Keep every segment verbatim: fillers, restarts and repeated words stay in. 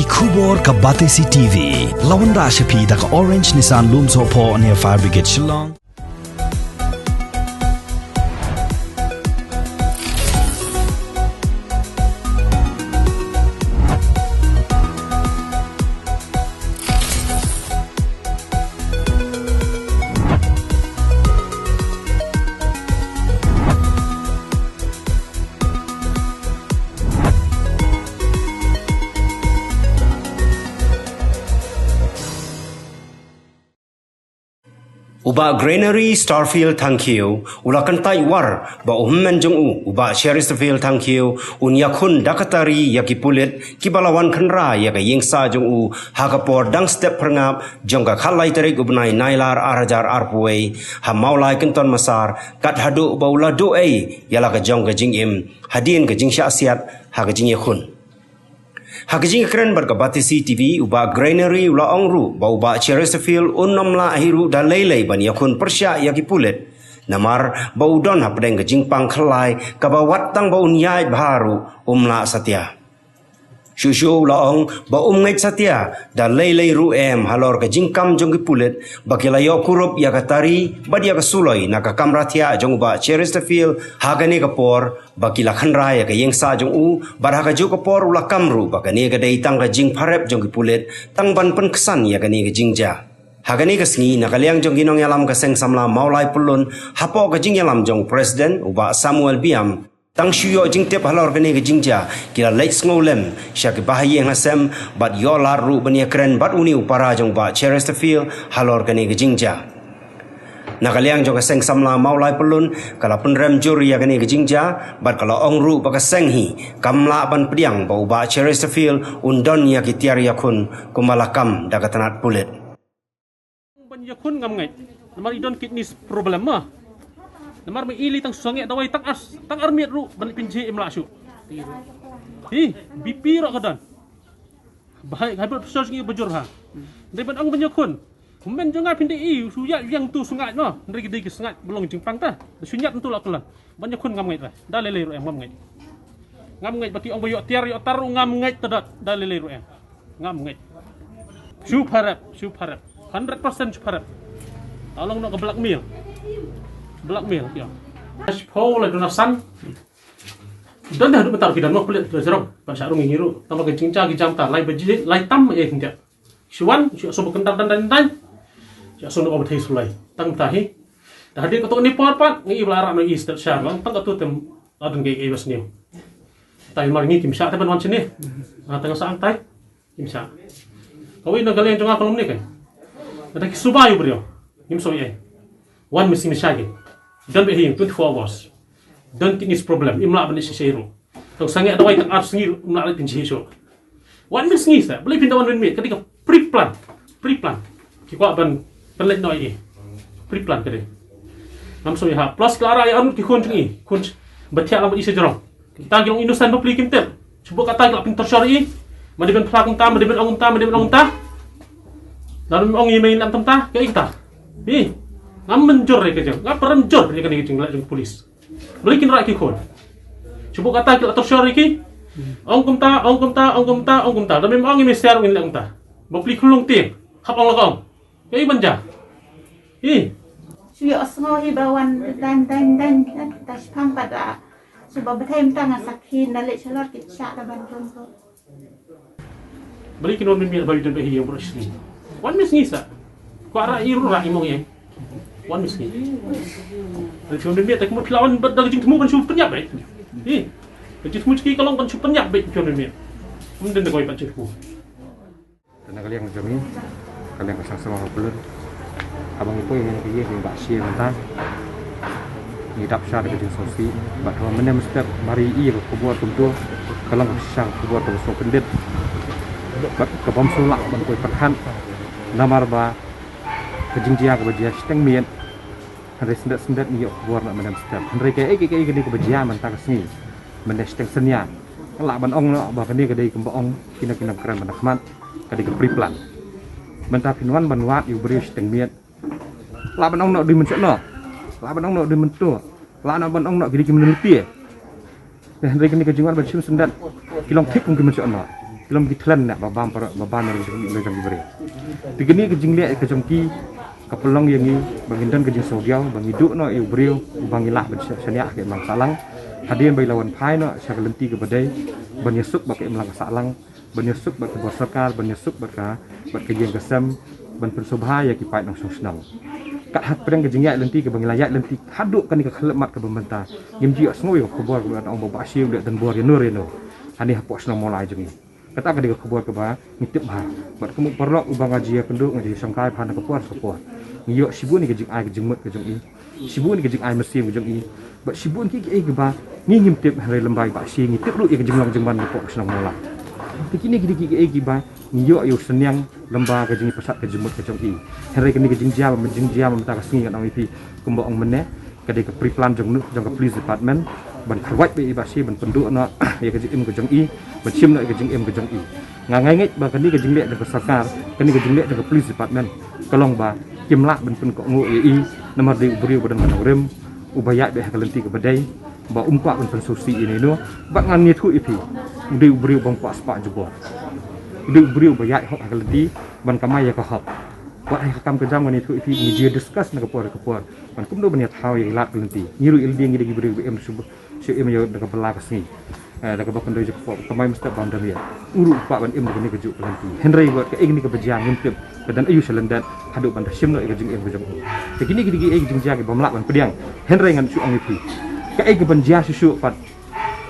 Khubor ka Batesi T V. La wanrah sha phi da ka Orange Nissan Lumsohphoh near Fire Brigade Shillong. U Bah Granary Starfield Thangkhiew u la kyntait war ba u hynmen jong u, u Bah Chesterfield Thangkhiew, un ïakhun da ka tari ïa ki pulit kiba la wan khynra ïa ka ïingsah jong u ha ka por dang step phyrngap jong ka khatlai tarik u bnai Nailar ar hajar arphew wei ha Mawlai Kynton Massar, kat haduh ba u la duh ei ïa la ka jong ka jingim hadien ka jingshah siat ha ka jingïakhun. Ha ka jingïakren bad ka Batesi T V, u Bah Granary u la ong ruh ba u Bah Chesterfield un ym lah hi ruh da lei lei ban ïakhun pyrshah ïa ki pulit, namar ba u don hapdeng ka jingpang khyllai kaba wat tang ba un ïaid bha ruh um lah satia. Shuh shuh u la ong ba um ngeit satia da lei lei ruh em halor ka jingkam jong ki pulit ba ki la ïoh kurup ïa ka tari bad ïa ka suloi na ka kamra thiah jong u Bah Chesterfield ha kane ka por ba ki la khynra ïa ka ïingsah jong u, bad ha kajuh ka por u la kam ruh ba kane ka dei tang ka jingpharep jong ki pulit tang ban pynksan ïa kane ka jingjia. Ha kane ka sngi, na ka liang jong ki nongïalam ka Seng Samla Mawlai Pyllun, hapoh ka jingïalam jong u President u Bah Samuel Biam, tang shu ïoh jingtip halor kane ka jingjia, ki la leit sngewlem sha ki bahaïing hasem bad ïoh lad ruh ban ïakren bad une u para jong u Bah Chesterfield halor kane ka jingjia. Na ka liang jong ka Seng Samla Mawlai Pyllun, ka la pynrem jur ïa kane ka jingjia bad ka la ong ruh ba ka seng hi kam lah ban pdiang ba u Bah Chesterfield un don ïa ki tiar ïakhun kumba la kam da ka tnat pulit. Ban ïakhun ngam ngeit. Namar i don kidney problem ma. Namar ma i lei tang sangeh dawai tang ar, tang ar miet ruh ban pynjhi im lah shuh. Hi, B P ruh ka don. Bahai high blood pressure ngi bajur ha. Dei ban ong ban ïakhun. Kumben jong nga pynde i shu ïa ïang tu sngewbha ma. Hynrei ki dei ki sngewbha ba long jingpang ta. Da shu ñiat tu la kulan. Ban ïakhun ngam ngeit re. Da lei lei ruh em ngam ngeit. Ngam ngeit ba ki ong ba ïoh tiar ïoh tar ruh ngam ngeit ta da, da lei lei ruh em. Ngam ngeit. Shu pharep, shu pharep. Hundred percent shu pharep. Along no ka blackmail. Blackmail ïa. Ash Paul la duna san. Don dah duk betar ki dan mo kulit tu jerong. Ban sha rung ngi ruh. Tama ka jingja ki jam ta lai baji lai tam eh hynda. Shu wan, shu so ba kendar dan dan dan. Shu so no ba thei sulai. Tang ta hi. Dah hadir ka tok ni por pat ngi ibla rak no i stet sha long tang ka tu tem adun ke i bas ni. Tai mar ngi kim sha te ban wan sini. Na tang sa ang tai. Kim sha. Kawei na ka liang jong nga ka long ni kan. Ada ki subai u brio. Ngim so ye. Wan missing ni sha ki. Don be hi twenty-four hours. Don kidney problem. Im lah ban ni shisha ru. Tang sangeh dawai tang ar sngi im lah ban pynjhi shuh. Wan min sngi sa, balei phin da wan min miet, ka dei ka pre-plan. Pre-plan. Ki kwah ban pynleit noh ïa i. Pre-plan ka dei. Ngam sngewthuh ha. Plus ki la rah ïa arngut ki khun jong i. Khun ba thiah lang bad i sha jrong. Kita ki long innocent bapli kim tip. Shu buh kata ki la pyntorture ïa i. Ma dei ban phla kumta, ma dei ban ong kumta, ma dei ban ong kumta. Lada ym ong ïa i mei lam kumta, ka ïa kita. Hi. Ngam mynjur ïa ka jong. Ngam pyrem jur ïa kane ka jingleh jong ki police. Balei kin rah ki khun? Shu buh kata ki la torture ïa ki. Ong kumta, ong kumta, ong kumta, ong kumta. Da mem ong ïa i mei ser ngin leh kumta. Bapli khun long tieng. Hap ong la ka ong. Ka i ban ja. Hi. Shu ïohsngew hi ba wan dang dang dang dang ta shipang pat da. Shu ba bthei mynta nga sakhi na leh shalor ki shah da ban rung rung. Balei kin wan mynmiet ba ïa don ba hi ïa bro shngi. Wan mynmiet sngi sa. Kwah rah i ruh rah i mong ïa. Wan mynmiet sngi. Balei kin wan mynmiet ta kumba phi la wan bad da ka jingthmu ban shu pynïap bad. Hi. Ka jingthmu jong ki ka long ban shu pynïap bad kin wan mynmiet. Ym don da kawei pat jingthmu. Te na ka liang jong ngi, ka liang ka Seng Samla Mawlai Pyllun. Haba ngi poi mynne ka ïing jong i Bah Shia mynta, ngi dap sha da ka jingsngewsih bad haba mynne mynstep mar ïa i ka khubor kumto ka long ka shisha ka khubor kaba sngewkyndit bad ka bym shu lah ban poi pyrkhat. Namar ba ka jingjia kaba jia shiteng miet, hynrei syndet syndet ngi ïoh khubor na mynne mynstep. Hynrei kaei kaei kaba jia mynta ka sngi, mynne shiteng synñia, lah ban ong noh ba kane ka dei kumba ong kine ki nongkren ba na khmat. Ka dei ka pre-plan. Mynta phin wan ban wad ïa u briew shiteng miet. Lah ban ong noh dei mynshuwa noh. Lah ban ong noh dei mynta. Lah noh ban ong noh ki dei ki mynlutien. Hynrei kane ka jingwan ban shim syndet ki long thik kum ki mynshuwa noh. Long ki thlen na ba bam para ba bam na jong ki briew. Te kane ka jingleh ka jong ki ka pynlong ïa ngi ba ngin don ka jingsngewdiaw ba ngi duh noh ïa u briew ba ngi lah ban shaniah ka imlang sahlang. Hadien ba i la wan phai noh sha ka lynti kaba dei ban ïasuk bad ka imlang ka sahlang, ban ïasuk bad ka bor sorkar, ban ïasuk bad ka bad ka ïing ka sem, ban pynsngewbha ïa ki paid nongshong shnong. Kat hapdeng ka jingïaid lynti kaba ngi la ïaid lynti haduh kane ka khyllipmat kaba mynta, ngim ju ïohsngew ïa ka khubor kaba ong ba Bah Shi u leh donbor ïa no ïa no hangne hapoh shnong Mawlai jong ngi. Kata ka dei ka khubor kaba ngi tip bha. Bad kum u paralok uba nga ju ïakynduh, nga ju ïashongkai bha na ka por sha ka por, ngi ïoh shibun ïa ka jingai ka jingmut ka jong i, shibun ïa ka jingai mynsiem ka jong i, bad shibun ki kiei kiba ngi ngim tip. Hynrei lymba i Bah Shi ngi tip ruh ïa ka jinglong jingman hapoh ka shnong Mawlai. Te kine ki dei ki kiei kiba ngi ïoh ïa u synñiang lymba ka jingpyrsad ka jingmut ka jong i. Hynrei kane ka jingjia ba mynjingjia mynta ka sngi, ngan ong ïa phi, kumba ong mynne, ka dei ka pre-plan jong nu, jong ka police department ban kharwait beit ïa i Bah Shi ban pynduh noh ïa ka jingim ka jong i, ban shim noh ïa ka jingim ka jong i. Nga ngeit ba kane ka jingleh jong ka sorkar, kane ka jingleh jong ka police department ka long ba kim lah ban pynkohnguh ïa i, namar dei u briew ba don ka nongrim, uba ïaid beit ha ka lynti kaba dei, ba um kwah ban pynsngewsih ïa ino ino. Bad ngan ïathuh ïa phi, u dei u briew bym kwah spah jubor, u dei u briew ba ïaid hok ha ka lynti ban kamai ïa ka hok. Wat ha ka kam ka jam ngan ïathuh ïa phi, ngi ju discuss na ka por ka por ban kumno ban ïathaw ïa i lad ka lynti. Ngi ruh i lade ngi dei ki briew ba im shu shu im ïa da kaba la ka sngi, eh, da kaba kyndoh jong ka por, kamai mynstep bam dang ïa. U ruh u kwah ban im da kane kajuh ka lynti. Hynrei wat kaei kane kaba jia ngim tip ka don aïu sha lyndet haduh ban da shim noh ïa ka jingim ka jong u. Te kine ki dei kiei ki jingjia ki bym lah ban pdiang. Hynrei ngan shu ong ïa phi, kaei kaban jia shuh shuh pat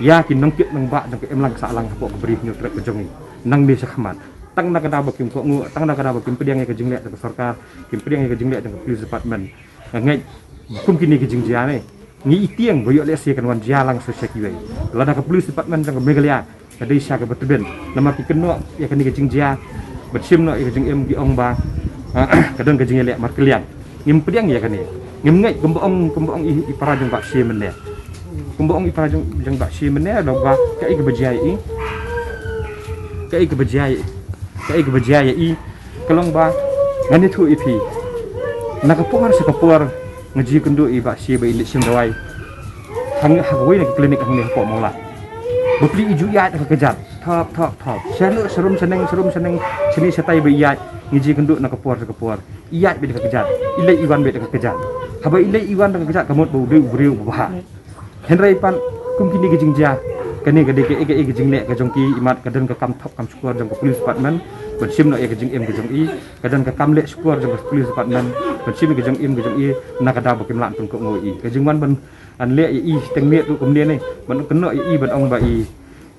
ïa ki nongkit nongbah jong ka imlang sahlang hapoh ka Bri Hynñiewtrep ka jong ngi nangne shakhmat, tang na ka daw ba kim kohnguh, tang na ka daw ba kim pdiang ïa ka jingleh jong ka sorkar, kim pdiang ïa ka jingleh jong ka police department. Nga ngeit kum kine ki jingjia ne, ngi i tieng ba ïoh lehse kan wan jia lang sa sha kiwei. Lada ka police department jong ka Meghalaya ka dei sha kaba tbit, namar ki kynnoh ïa kane ka jingjia ban shim noh ïa ka jingim, ki ong ba ka don ka jingïaleh markylliang. Ngim pdiang ïa kane. Ngim ngeit, kumba ong, kumba ong i, i para jong Bah Shi mynne, kumba ong i para jong, jong Bah Shi mynne, long ba kaei kaba jia ïa i, kaei kaba jia ïa i, kaei kaba jia ïa i ka long ba ngan ïathuh ïa phi, na ka por sha ka por nga ju ïakynduh ïa i Bah Shi ba i leit shim dawai hang ha kawei na ki clinic hangne hapoh Mawlai. Bapli i ju ïaid da ka kjat, thop thop thop, sharum sharum shaneng, sharum shaneng, shane shatai ba i ïaid. Ngi ju ïakynduh na ka por sha ka por i ïaid beit da ka kjat, i leit i wan beit da ka kjat. Haba i leit i wan da ka kjat ka mut ba u dei u briew uba bha. Hynrei pat kum kine ki jingjia, kane ka dei kaei kaei ka jingleh ka jong ki, imat ka don ka kam thok kam shukor jong ka police department ban shim noh ïa ka jingim ka jong i, ka don ka kam leh shukor jong ka police department ban shim ïa ka jingim ka jong i, na ka daw ba kim lah ban pynkohnguh ïa i. Ka jingwan ban leh ïa i shiteng miet ruh kumne ne, ban kynnoh ïa i ban ong ba i,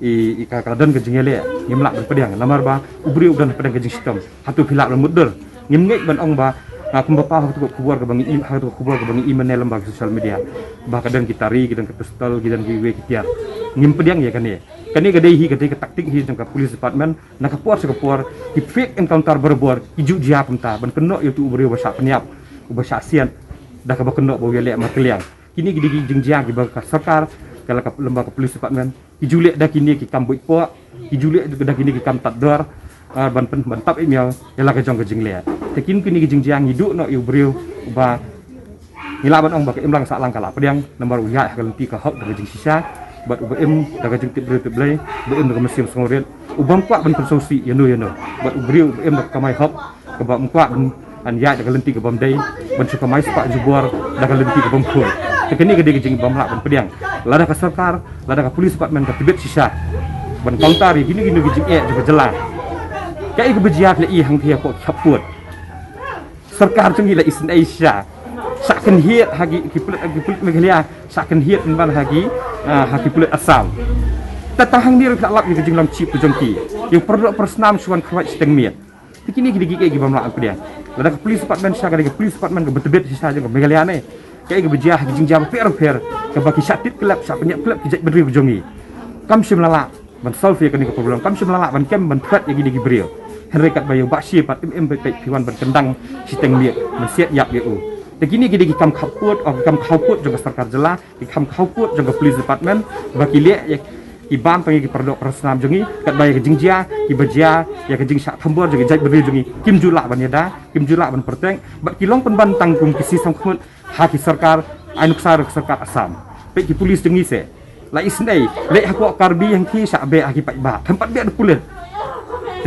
i, i ka, ka la don ka jingïaleh, ngim lah ban pdiang namar ba u briew u don hapdeng ka jingshitom. Hato phi lah ban mutdur? Ngim ngeit ban ong ba, ah, kumba paw ha katu ka khubor kaba ngi im, ha katu ka khubor kaba ngi im mynne lyngba ki social media, ba ka don ki tari, ki don ka pistol, ki don kiwei ki tiar. Ngim pdiang ïa kane. Kane ka dei hi, ka dei ka taktik hi jong ka police department. Na ka por sha ka por ki fake encounter barabor ki ju jia kumta ban kynnoh ïa utu u briew uba shah pynïap, uba shah siat, da kaba kynnoh ba u ïaleh markylliang. Kine ki dei ki jingjia kiba ka sorkar, ka la ka, lyngba ka police department, ki ju leh da kine ki kam buit poh, ki ju leh da kine ki kam tad dor, ah, ban pyn, ban tap ïa miaw ïa la ka jong ka jingleh. Te kin kine ki jingjia ngi duh noh ïa u briew uba ngi lah ban ong ba ka imlang sahlang ka la pdiang namar u ïaid ha ka lynti ka hok da ka jingshisha, bad uba im da ka jingtip briew tip Blei, uba im da ka mynsiem sngewrit, u bym kwah ban pynsngewsih ïa no ïa no, bad u briew uba im da ka kamai hok, kaba ym kwah ban ïaid da ka lynti ka bym dei, ban shu kamai spah jubor da ka lynti ka bym khun. Te kane ka dei ka jing bym lah ban pdiang. Lada ka sorkar, lada ka police department ka tbit shisha ban counter ïa kino kino ki jingeh jong ka jylla. Kaei kaba jia phi la i hangthie hapoh ki khappud? Sorkar jong ngi la isynei shisha, shah kynhied ha ki, ki pulit, ki pulit Meghalaya, shah kynhied pynban ha ki, ah, ha ki pulit Assam. Te tang hangne ruh phi la lap ïa ka jinglong chip ka jong ki. Ïa u paralok parasnam shu wan kharwait shiteng miet. Te kine ki dei kiei kiba ym lah ban pdiang. Lada ka police department shisha ka dei ka police department kaba tbit shisha jong ka Meghalaya ne, kaei kaba jia ha ki jingjia bapher bapher kaba ki shah tied klep, shah pynïap klep ki jaitbynriew ka jong ngi? Kam shym la lah ban solve ïa kane ka problem, kam shym la lah ban kem ban thwet ïa kine ki briew. Hynrei katba ïa u Bah Shi pat im im peit peit phi wan ban kyndang shiteng miet ban siat ïap ïa u. Te kine ki dei ki kam khappud, oh, ki kam khawpud jong ka sorkar jylla, ki kam khawpud jong ka police department, ba ki leh ïa, ki bam tang ïa ki paralok parasnam jong ngi, katba ïa ka jingjia kiba jia, ïa ka jingshah thombor jong ki jaitbynriew jong ngi kim ju lah ban ïada, kim ju lah ban pyrthei, bad ki long pynban tang kum ki shisha khmut ha ki sorkar, ai nuksa ruh ki sorkar Assam. Peit ki police jong ngi se la isynei, leit hapoh Karbi hangthie shah beh ha ki paidbah, khlem pat beh da pulit.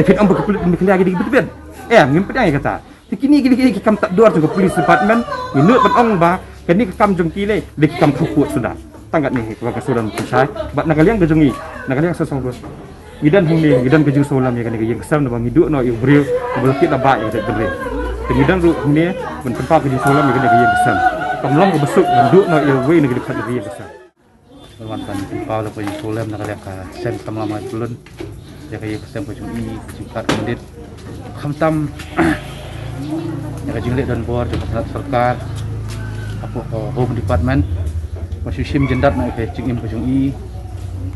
Te phin ong ba ka pulit Meghalaya ki dei ki bit bit. Em, ngim pdiang ïa kata. Te kine ki dei ki kam tad dor jong ka police department, ngi nud ban ong ba kane ka kam jong ki lei dei ki kam thangkut suda. Tang katne hi kaba ka sngewdon pynshai. Bad na ka liang ka jong ngi, na ka liang ka sngewdon, ngi don hangne, ngi don ka jingsngewlem ïa kane ka ïing ka sem, naba ngi duh noh ïa u briew uba la kit la bah ïa ka jaitbynriew. Te ngi don ruh hangne ban pynpaw ka jingsngewlem ïa kane ka ïing ka sem. Kam long kaba suk ban duh noh ïa uwei na ki dkhot ïa ka ïing ka sem. Ban wan ban pynpaw la ka jingsngewlem na ka liang ka seng samla Mawlai Pyllun ïa ka ïing ka sem ka jong i, ka jingkhat khyndiat, khamtam ïa ka jingleh donbor jong ka tnat sorkar hapoh ka Home Department. Ba shu shim jyndat na ïa ka jingim ka jong i,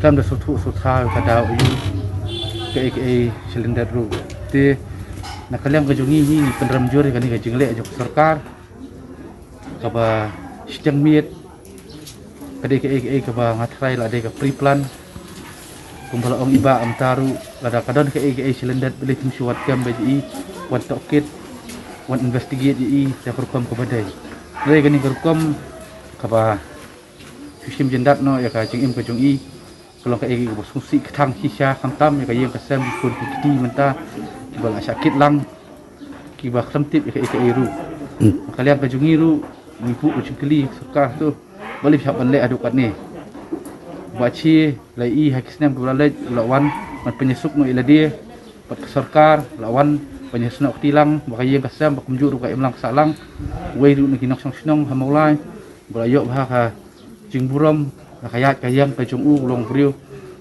khlem da sngewthuh sngewthaw ïa ka daw aïu, kaei kaei shi lyndet ruh. Te na ka liang ka jong i hi, ngi pynrem jur ïa kane ka jingleh jong ka sorkar kaba shiteng miet. Ka dei kaei kaei kaba nga tharai la dei ka pre-plan. Kumba la ong i Bah mynta ruh, lada ka don kaei kaei shi lyndet, balei phim shu wad kem bad i, wan tohkit, wan investigate ïa i da ka rukom kaba dei. Hynrei kane ka rukom kaba shu shim jyndat noh ïa ka jingim ka jong i, ka long kaei kaei kaba sngewsih kthang shisha, khamtam ïa ka ïing ka sem, ki khun ki kti mynta kiba la shah kit lang, kiba khlem tip ïa kaei kaei ruh. Na ka liang ka jong ngi ruh, ngi buh ka jingkylli sorkar tu, balei phi hap ban leh haduh katne. Ba shi la i ha ki snem kiba la leit, u la wan ban pynïasuk noh ïa lade bad ka sorkar, la wan ban ïasnoh kti lang ba ka ïing ka sem ba kumjuh ruh ka im lang ka sah lang. Uwei ruh na ki nongshong shnong ha Mawlai ba la ïoh bha ka jingburom, la ka ïaid ka ïeng ka jong u, u long briew,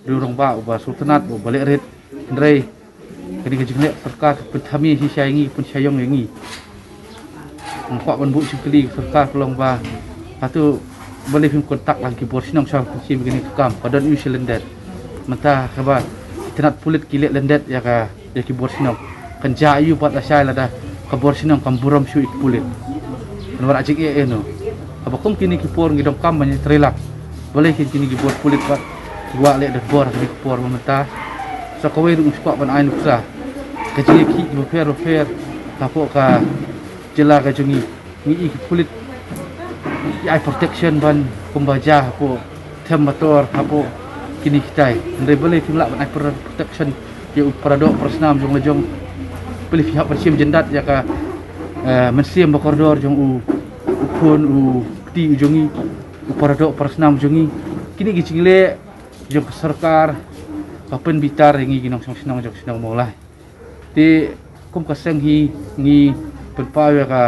briew rangbah uba sngewtynnat, uba leh rit. Hynrei kane ka jingleh sorkar ka pynthame shisha ïa ngi, ka pynshaiong ïa ngi. Nga kwah ban buh jingkylli ka sorkar ka long ba, hato balei phim contact lang ki bor shnong sha pynshim ïa kane ka kam, ka don aïu shi lyndet. Mynta kaba ki tnat pulit ki leh lyndet ïa ka, ïa ki bor shnong, kan jia aïu pat lashai lada ka bor shnong kam burom shuh ïa ki pulit. Kan wanrah jingeh ïa no? Haba kum kine ki por ngi donkam ban ïatrei lang, balei kin kine ki bor pulit pat ki wah leh donbor ha kine ki por mynta? Sa kawei ruh nga kwah ban ai nuksa, ka jingïakhih kiba pher ba pher hapoh ka jylla ka jong ngi, ngi i ki pulit ki ai protection ban kumba jia hapoh Them Mator, hapoh kine kitai. Hynrei balei phim lah ban ai pro-, protection ïa u paradoh parasnam jong la jong? Balei phi hap ban shim jyndat ïa ka, eh, mynsiem ba kordor jong u, u khun u kti u jong ngi, u paradoh parasnam jong ngi? Kine ki jingleh jong ka sorkar ka pynbitar ïa ngi ki nongshong shnong jong ka shnong Mawlai. Te kum ka seng hi ngi pynpaw ïa ka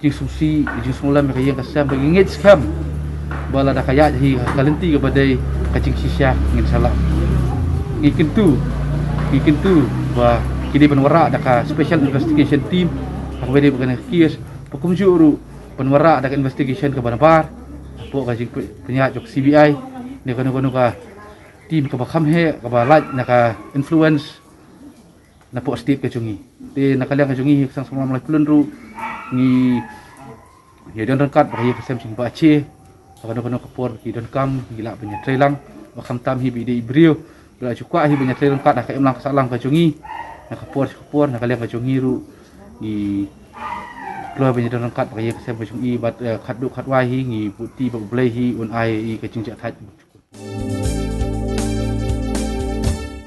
jingsngewsih, jingsngewlem ïa ka ïing ka sem, ba ngi ngeit skhem ba lada ka ïaid hi ha ka lynti kaba dei, ka jingshisha ngin sa lah. Ngi kyntu, ngi kyntu ba ki dei ban wanrah da ka special investigation team ha kaba dei bad kane ka case, ba kumjuh ruh ban wanrah da ka investigation kaba nabar hapoh ka jingpynïaid jong ka C B I ne kano kano ka team kaba kham heh, kaba lait na ka influence napoh state ka jong ngi. Te na ka liang ka jong ngi, ka Seng Samla Mawlai Pyllun ruh, ngi ïa don ryngkat bad ka ïing ka sem jong Bah Che ha kano kano ka por ba ki donkam, ngi lah ban ïatrei lang. Ba khamtam hi ba i dei i briew ba la ju kwah hi ban ïatrei ryngkat ha ka imlang ka sahlang ka jong ngi. Na ka por sha ka por, na ka liang ka jong ngi ruh, ngi kloi ban ïa don ryngkat bad ka ïing ka sem ka jong i, bad, eh, khatduh khatwai hi ngi buhti ba U Blei hi un ai ïa i ka jingjahthait.